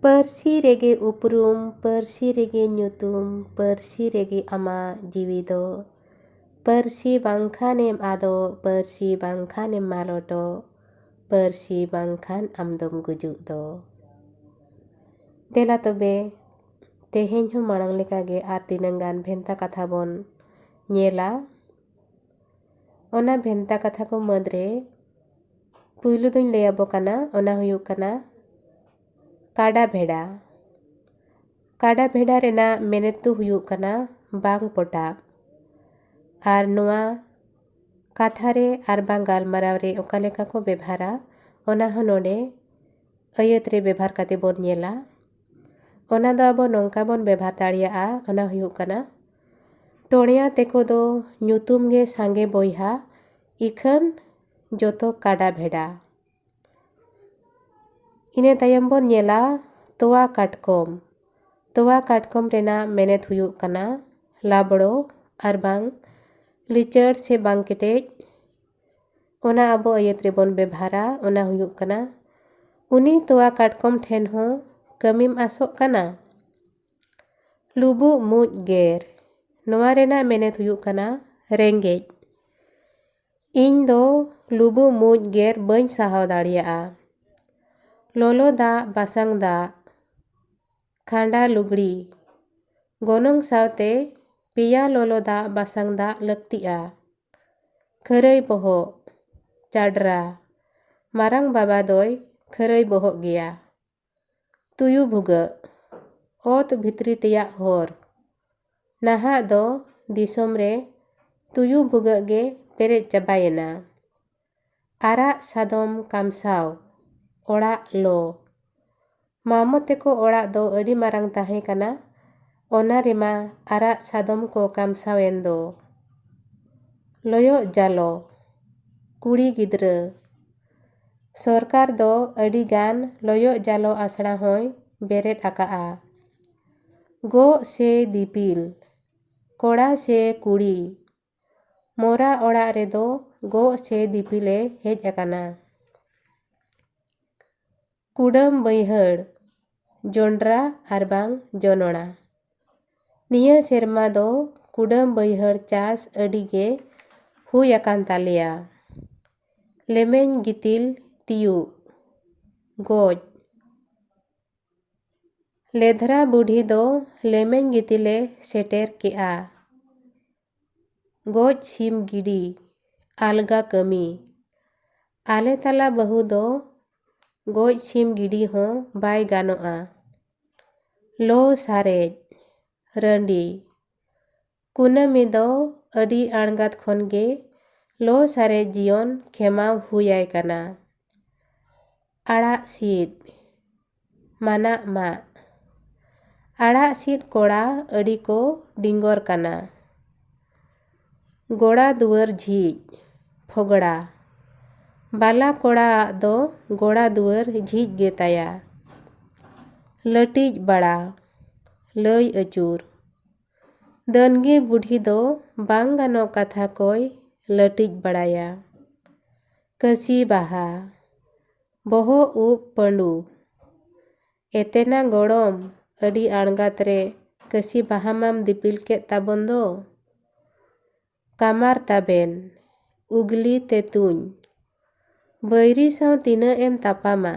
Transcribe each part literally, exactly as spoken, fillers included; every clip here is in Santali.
ᱯᱟᱹᱨᱥᱤ ᱨᱮᱜᱮ ᱩᱯᱨᱩᱢ, ᱯᱟᱹᱨᱥᱤ ᱨᱮᱜᱮ ᱧᱩᱛᱩᱢ, ᱯᱟᱹᱨᱥᱤ ᱨᱮᱜᱮ ᱟᱢᱟᱜ ᱡᱤᱣᱤ ᱫᱚ᱾ ᱯᱟᱹᱨᱥᱤ ᱵᱟᱝᱠᱷᱟᱱᱮᱢ ᱟᱫᱚᱜ, ᱯᱟᱹᱨᱥᱤ ᱵᱟᱝᱠᱷᱟᱱᱮᱢ ᱢᱟᱞᱚᱴᱚᱜ, ᱯᱟᱹᱨᱥᱤ ᱵᱟᱝᱠᱷᱟᱱ ᱟᱢᱫᱚᱢ ᱜᱩᱡᱩᱜ ᱫᱚ᱾ ᱫᱮᱞᱟ ᱛᱚᱵᱮ, ᱛᱮᱦᱮᱧ ᱦᱚᱸ ᱢᱟᱲᱟᱝ ᱞᱮᱠᱟᱜᱮ ᱟᱨ ᱛᱤᱱᱟᱹᱝ ᱜᱟᱱ ᱵᱷᱮᱱᱛᱟ ᱠᱟᱛᱷᱟ ᱵᱚᱱ ᱧᱮᱞᱟ᱾ ᱚᱱᱟ ᱵᱷᱮᱱᱛᱟ ᱠᱟᱛᱷᱟ ᱠᱚ ᱢᱩᱫᱽᱨᱮ ᱯᱩᱭᱞᱩ ᱫᱚᱧ ᱞᱟᱹᱭ ᱟᱵᱚ ᱠᱟᱱᱟ, ᱚᱱᱟ ᱦᱩᱭᱩᱜ ᱠᱟᱱᱟ ᱠᱟᱰᱟ ᱵᱷᱮᱰᱟ᱾ ᱠᱟᱰᱟ ᱵᱷᱮᱰᱟ ᱨᱮᱱᱟᱜ ᱢᱮᱱᱮᱛ ᱫᱚ ᱦᱩᱭᱩᱜ ᱠᱟᱱᱟ ᱵᱟᱝ ᱯᱚᱴᱟᱵ᱾ ᱟᱨ ᱱᱚᱣᱟ ᱠᱟᱛᱷᱟ ᱨᱮ ᱟᱨ ᱵᱟᱝ ᱜᱟᱞᱢᱟᱨᱟᱣ ᱨᱮ ᱚᱠᱟ ᱞᱮᱠᱟ ᱠᱚ ᱵᱮᱵᱷᱟᱨᱟ, ᱚᱱᱟ ᱦᱚᱸ ᱱᱚᱰᱮ ᱟᱹᱭᱟᱹᱛ ᱨᱮ ᱵᱮᱵᱷᱟᱨ ᱠᱟᱛᱮ ᱵᱚᱱ ᱧᱮᱞᱟ᱾ ᱚᱱᱟ ᱫᱚ ᱟᱵᱚ ᱱᱚᱝᱠᱟ ᱵᱚᱱ ᱵᱮᱵᱷᱟᱨ ᱫᱟᱲᱮᱭᱟᱜᱼᱟ, ᱚᱱᱟ ᱦᱩᱭᱩᱜ ᱠᱟᱱᱟ, ᱴᱚᱬᱮᱭᱟ ᱛᱮᱠᱚ ᱫᱚ ᱧᱩᱛᱩᱢ ᱜᱮ ᱥᱟᱸᱜᱮ ᱵᱚᱭᱦᱟ, ᱤᱠᱷᱟᱹᱱ ᱡᱚᱛᱚ ᱠᱟᱰᱟ ᱵᱷᱮᱰᱟ᱾ ᱤᱱᱟᱹ ᱛᱟᱭᱚᱢ ᱵᱚᱱ ᱧᱮᱞᱟ ᱛᱚᱣᱟ ᱠᱟᱴᱠᱚᱢ᱾ ᱛᱚᱣᱟ ᱠᱟᱴᱠᱚᱢ ᱨᱮᱱᱟᱜ ᱢᱮᱱᱮᱛ ᱦᱩᱭᱩᱜ ᱠᱟᱱᱟ ᱞᱟᱵᱲᱚ ᱟᱨ ᱵᱟᱝ ᱞᱤᱪᱟᱹᱲ ᱥᱮ ᱵᱟᱝ ᱠᱮᱴᱮᱡ᱾ ᱚᱱᱟ ᱟᱵᱚ ᱟᱹᱭᱟᱹᱛ ᱨᱮᱵᱚᱱ ᱵᱮᱵᱷᱟᱨᱟ, ᱚᱱᱟ ᱦᱩᱭᱩᱜ ᱠᱟᱱᱟ, ᱩᱱᱤ ᱛᱚᱣᱟ ᱠᱟᱴᱠᱚᱢ ᱴᱷᱮᱱ ᱦᱚᱸ ᱠᱟᱹᱢᱤᱢ ᱟᱥᱚᱜ ᱠᱟᱱᱟ? ᱞᱩᱵᱩᱜ ᱢᱩᱡ ᱜᱮᱨ᱾ ᱱᱚᱣᱟ ᱨᱮᱱᱟᱜ ᱢᱮᱱᱮᱛ ᱦᱩᱭᱩᱜ ᱠᱟᱱᱟ ᱨᱮᱸᱜᱮᱡ᱾ ᱤᱧ ᱫᱚ ᱞᱩᱵᱩᱜ ᱢᱩᱡ ᱜᱮᱨ ᱵᱟᱹᱧ ᱥᱟᱦᱟᱣ ᱫᱟᱲᱮᱭᱟᱜᱼᱟ᱾ ᱞᱚᱞᱚ ᱫᱟᱜ, ᱵᱟᱥᱟᱝ ᱫᱟᱜ, ᱠᱷᱟᱸᱰᱟ ᱞᱩᱜᱽᱲᱤ, ᱜᱚᱱᱚᱝ ᱥᱟᱶᱛᱮ ᱯᱮᱭᱟ ᱞᱚᱞᱚ ᱫᱟᱜ, ᱵᱟᱥᱟᱝ ᱫᱟᱜ ᱞᱟᱹᱠᱛᱤᱜᱼᱟ᱾ ᱠᱷᱟᱹᱨᱟᱹᱭ ᱵᱚᱦᱚᱜ, ᱪᱟᱰᱨᱟ, ᱢᱟᱨᱟᱝ ᱵᱟᱵᱟ ᱫᱚᱭ ᱠᱷᱟᱹᱨᱟᱹᱭ ᱵᱚᱦᱚᱜ ᱜᱮᱭᱟ᱾ ᱛᱩᱭᱩ ᱵᱷᱩᱜᱟᱹᱜ, ᱚᱛ ᱵᱷᱤᱛᱨᱤ ᱛᱮᱭᱟᱜ ᱦᱚᱨ᱾ ᱱᱟᱦᱟᱜ ᱫᱚ ᱫᱤᱥᱚᱢ ᱨᱮ ᱛᱩᱭᱩ ᱵᱷᱩᱜᱟᱹᱜ ᱜᱮ ᱯᱮᱨᱮᱡ ᱪᱟᱵᱟᱭᱮᱱᱟ᱾ ᱟᱨᱟᱜ ᱥᱟᱫᱚᱢ ᱠᱟᱢᱥᱟᱣ, ᱚᱲᱟᱜ ᱞᱚ᱾ ᱢᱟᱢᱚ ᱛᱮᱠᱚ ᱚᱲᱟᱜ ᱫᱚ ᱟᱹᱰᱤ ᱢᱟᱨᱟᱝ ᱛᱟᱦᱮᱸ ᱠᱟᱱᱟ, ᱚᱱᱟ ᱨᱮᱢᱟ ᱟᱨᱟᱜ ᱥᱟᱫᱚᱢ ᱠᱚ ᱠᱟᱢᱥᱟᱣ ᱮᱱ ᱫᱚ᱾ ᱞᱚᱭᱚᱜ ᱡᱟᱞᱚ, ᱠᱩᱲᱤ ᱜᱤᱫᱽᱨᱟᱹ᱾ ᱥᱚᱨᱠᱟᱨ ᱫᱚ ᱟᱹᱰᱤ ᱜᱟᱱ ᱞᱚᱭᱚᱜ ᱡᱟᱞᱚ ᱟᱥᱲᱟ ᱦᱚᱸᱭ ᱵᱮᱨᱮᱫ ᱟᱠᱟᱫᱼᱟ᱾ ᱜᱚᱜ ᱥᱮ ᱫᱤᱯᱤᱞ, ᱠᱚᱲᱟ ᱥᱮ ᱠᱩᱲᱤ, ᱢᱚᱨᱟ ᱚᱲᱟᱜ ᱨᱮᱫᱚ ᱜᱚᱜ ᱥᱮ ᱫᱤᱯᱤᱞᱮ ᱦᱮᱡ ᱟᱠᱟᱱᱟ᱾ ᱠᱩᱰᱟᱹᱢ ᱵᱟᱹᱭᱦᱟᱹᱲ, ᱡᱚᱱᱰᱨᱟ ᱟᱨ ᱵᱟᱝ ᱡᱚᱱᱚᱲᱟ᱾ ᱱᱤᱭᱟᱹ ᱥᱮᱨᱢᱟ ᱫᱚ ᱠᱩᱰᱟᱹᱢ ᱵᱟᱹᱭᱦᱟᱹᱲ ᱪᱟᱥ ᱟᱹᱰᱤ ᱜᱮ ᱦᱩᱭ ᱟᱠᱟᱱ ᱛᱟᱞᱮᱭᱟ᱾ ᱞᱮᱢᱮᱧ ᱜᱤᱛᱤᱞ ᱛᱤᱭᱩᱜ, ᱜᱚᱡ᱾ ᱞᱮᱫᱷᱨᱟ ᱵᱩᱰᱷᱤ ᱫᱚ ᱞᱮᱢᱮᱧ ᱜᱤᱛᱤᱞᱮ ᱥᱮᱴᱮᱨ ᱠᱮᱜᱼᱟ᱾ ᱜᱚᱡ ᱥᱤᱢ ᱜᱤᱰᱤ, ᱟᱞᱜᱟ ᱠᱟᱹᱢᱤ᱾ ᱟᱞᱮ ᱛᱟᱞᱟ ᱵᱟᱹᱦᱩ ᱫᱚ ᱜᱚᱡ ᱥᱤᱢ ᱜᱤᱰᱤ ᱦᱚᱸ ᱵᱟᱭ ᱜᱟᱱᱚᱜᱼᱟ᱾ ᱞᱚ ᱥᱟᱨᱮᱡ, ᱨᱟᱺᱰᱤ᱾ ᱠᱩᱱᱟᱹᱢᱤ ᱫᱚ ᱟᱹᱰᱤ ᱟᱬᱜᱟᱛ ᱠᱷᱚᱱ ᱜᱮ ᱞᱚ ᱥᱟᱨᱮᱡ ᱡᱤᱭᱚᱱ ᱠᱷᱮᱢᱟᱣ ᱦᱩᱭᱟᱭ ᱠᱟᱱᱟ᱾ ᱟᱲᱟᱜ ᱥᱤᱫ, ᱢᱟᱱᱟᱜ ᱢᱟᱜ᱾ ᱟᱲᱟᱜ ᱥᱤᱫ ᱠᱚᱲᱟ ᱟᱹᱰᱤ ᱠᱚ ᱰᱤᱝᱜᱚᱨ ᱠᱟᱱᱟ᱾ ᱜᱚᱲᱟ ᱫᱩᱣᱟᱹᱨ ᱡᱷᱤᱡ, ᱯᱷᱚᱜᱽᱲᱟ᱾ ᱵᱟᱞᱟ ᱠᱚᱲᱟᱣᱟᱜ ᱫᱚ ᱜᱚᱲᱟ ᱫᱩᱣᱟᱹᱨ ᱡᱷᱤᱡ ᱜᱮ ᱛᱟᱭᱟ᱾ ᱞᱟᱹᱴᱤᱡ ᱵᱟᱲᱟ, ᱞᱟᱹᱭ ᱟᱹᱪᱩᱨ᱾ ᱫᱟᱹᱱᱜᱤ ᱵᱩᱰᱷᱤ ᱫᱚ ᱵᱟᱝ ᱜᱟᱱᱚᱜ ᱠᱟᱛᱷᱟ ᱠᱚᱭ ᱞᱟᱹᱴᱤᱡ ᱵᱟᱲᱟᱭᱟ᱾ ᱠᱟᱹᱥᱤ ᱵᱟᱦᱟ, ᱵᱚᱦᱚᱜ ᱩᱵ ᱯᱟᱹᱰᱩ᱾ ᱮᱛᱮᱱᱟ ᱜᱚᱲᱚᱢ, ᱟᱹᱰᱤ ᱟᱬᱜᱟᱛ ᱨᱮ ᱠᱟᱹᱥᱤ ᱵᱟᱦᱟ ᱢᱟᱢ ᱫᱤᱯᱤᱞ ᱠᱮᱫ ᱛᱟᱵᱚᱱ ᱫᱚ᱾ ᱠᱟᱢᱟᱨ ᱛᱟᱵᱮᱱ, ᱩᱜᱽᱞᱤ ᱛᱮᱛᱩᱧ᱾ ᱵᱟᱹᱭᱨᱤ ᱥᱟᱶ ᱛᱤᱱᱟᱹᱜ ᱮᱢ ᱛᱟᱯᱟᱢᱟ,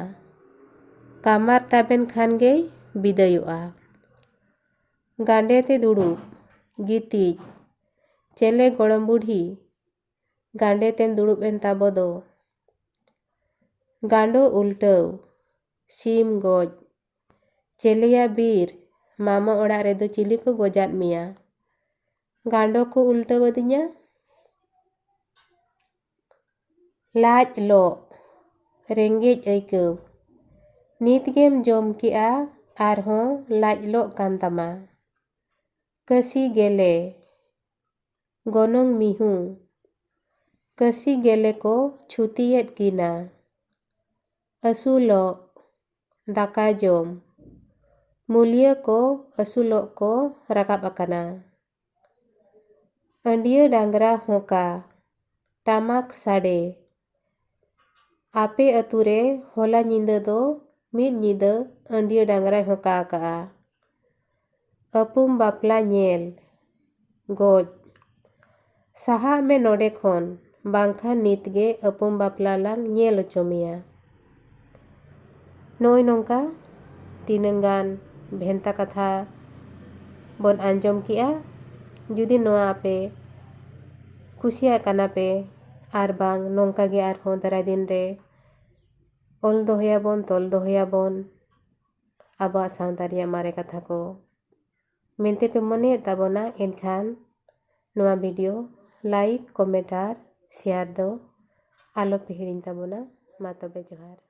ᱠᱟᱢᱟᱨ ᱛᱟᱵᱮᱱ ᱠᱷᱟᱱ ᱜᱮᱭ ᱵᱤᱫᱟᱹᱭᱚᱜᱼᱟ᱾ ᱜᱟᱸᱰᱮ ᱛᱮ ᱫᱩᱲᱩᱵ, ᱜᱤᱛᱤᱡ᱾ ᱪᱮᱞᱮ ᱜᱚᱲᱚᱢ ᱵᱩᱰᱷᱤ, ᱜᱟᱸᱰᱮ ᱛᱮᱢ ᱫᱩᱲᱩᱵ ᱮᱱ ᱛᱟᱵᱚ ᱫᱚ᱾ ᱜᱟᱸᱰᱚ ᱩᱞᱴᱟᱹᱣ, ᱥᱤᱢ ᱜᱚᱡ᱾ ᱪᱮᱞᱮᱭᱟ ᱵᱤᱨ, ᱢᱟᱢᱚ ᱚᱲᱟᱜ ᱨᱮᱫᱚ ᱪᱤᱞᱤ ᱠᱚ ᱜᱚᱡᱟᱫ ᱢᱮᱭᱟ? ᱜᱟᱸᱰᱚ ᱠᱚ ᱩᱞᱴᱟᱹᱣ ᱟᱹᱫᱤᱧᱟ᱾ ᱞᱟᱡ ᱞᱚᱜ, ᱨᱮᱸᱜᱮᱡ ᱟᱹᱭᱠᱟᱹᱣ᱾ ᱱᱤᱛ ᱜᱮᱢ ᱡᱚᱢ ᱠᱮᱜᱼᱟ, ᱟᱨᱦᱚᱸ ᱞᱟᱡ ᱞᱚᱜ ᱠᱟᱱ ᱛᱟᱢᱟ᱾ ᱠᱟᱹᱥᱤ ᱜᱮᱞᱮ, ᱜᱚᱱᱚᱝ ᱢᱤᱦᱩ᱾ ᱠᱟᱹᱥᱤ ᱜᱮᱞᱮ ᱠᱚ ᱪᱷᱩᱛᱤᱭᱮᱫ ᱠᱤᱱᱟ᱾ ᱟᱹᱥᱩᱞᱚᱜ, ᱫᱟᱠᱟ ᱡᱚᱢ᱾ ᱢᱩᱞᱤᱭᱟᱹ ᱠᱚ ᱟᱹᱥᱩᱞᱚᱜ ᱠᱚ ᱨᱟᱠᱟᱵ ᱟᱠᱟᱱᱟ᱾ ᱟᱹᱰᱭᱟᱹ ᱰᱟᱝᱨᱟ ᱦᱚᱸᱠᱟ, ᱴᱟᱢᱟᱠ ᱥᱟᱰᱮ᱾ ᱟᱯᱮ ᱟᱹᱛᱩ ᱨᱮ ᱦᱚᱞᱟ ᱧᱤᱫᱟᱹ ᱫᱚ ᱢᱤᱫ ᱧᱤᱫᱟᱹ ᱟᱹᱰᱤᱭᱟᱹ ᱰᱟᱝᱨᱟᱭ ᱦᱚᱸᱠᱟ ᱟᱠᱟᱜᱼᱟ᱾ ᱟᱹᱯᱩᱢ ᱵᱟᱯᱞᱟ ᱧᱮᱞ, ᱜᱚᱡ᱾ ᱥᱟᱦᱟᱜ ᱢᱮ ᱱᱚᱰᱮ ᱠᱷᱚᱱ, ᱵᱟᱝᱠᱷᱟᱱ ᱱᱤᱛ ᱜᱮ ᱟᱹᱯᱩᱢ ᱵᱟᱯᱞᱟ ᱞᱟᱝ ᱧᱮᱞ ᱦᱚᱪᱚ ᱢᱮᱭᱟ᱾ ᱱᱚᱜᱼᱚᱭ ᱱᱚᱝᱠᱟ ᱛᱤᱱᱟᱹᱝ ᱜᱟᱱ ᱵᱷᱮᱱᱛᱟ ᱠᱟᱛᱷᱟ ᱵᱚᱱ ᱟᱸᱡᱚᱢ ᱠᱮᱜᱼᱟ᱾ ᱡᱩᱫᱤ ᱱᱚᱣᱟ ᱟᱯᱮ ᱠᱩᱥᱤᱭᱟᱜ ᱠᱟᱱᱟ ᱯᱮ, ᱟᱨ ᱵᱟᱝ ᱱᱚᱝᱠᱟ ᱜᱮ ᱟᱨᱦᱚᱸ ᱫᱟᱨᱟᱭ ᱫᱤᱱ ᱨᱮ ᱚᱞ ᱫᱚᱦᱚᱭᱟᱵᱚᱱ, ᱛᱚᱞ ᱫᱚᱦᱚᱭᱟᱵᱚᱱ ᱟᱵᱚᱣᱟᱜ ᱥᱟᱶᱛᱟ ᱨᱮᱭᱟᱜ ᱢᱟᱨᱮ ᱠᱟᱛᱷᱟ ᱠᱚ ᱢᱮᱱᱛᱮ ᱯᱮ ᱢᱚᱱᱮᱭᱮᱫ ᱛᱟᱵᱚᱱᱟ, ᱮᱱᱠᱷᱟᱱ ᱱᱚᱣᱟ video like, comment ᱟᱨ share ᱫᱚ ᱟᱞᱚ ᱯᱮ ᱦᱤᱲᱤᱧ ᱛᱟᱵᱚᱱᱟ᱾ ᱢᱟ ᱛᱚᱵᱮ ᱡᱚᱦᱟᱨ᱾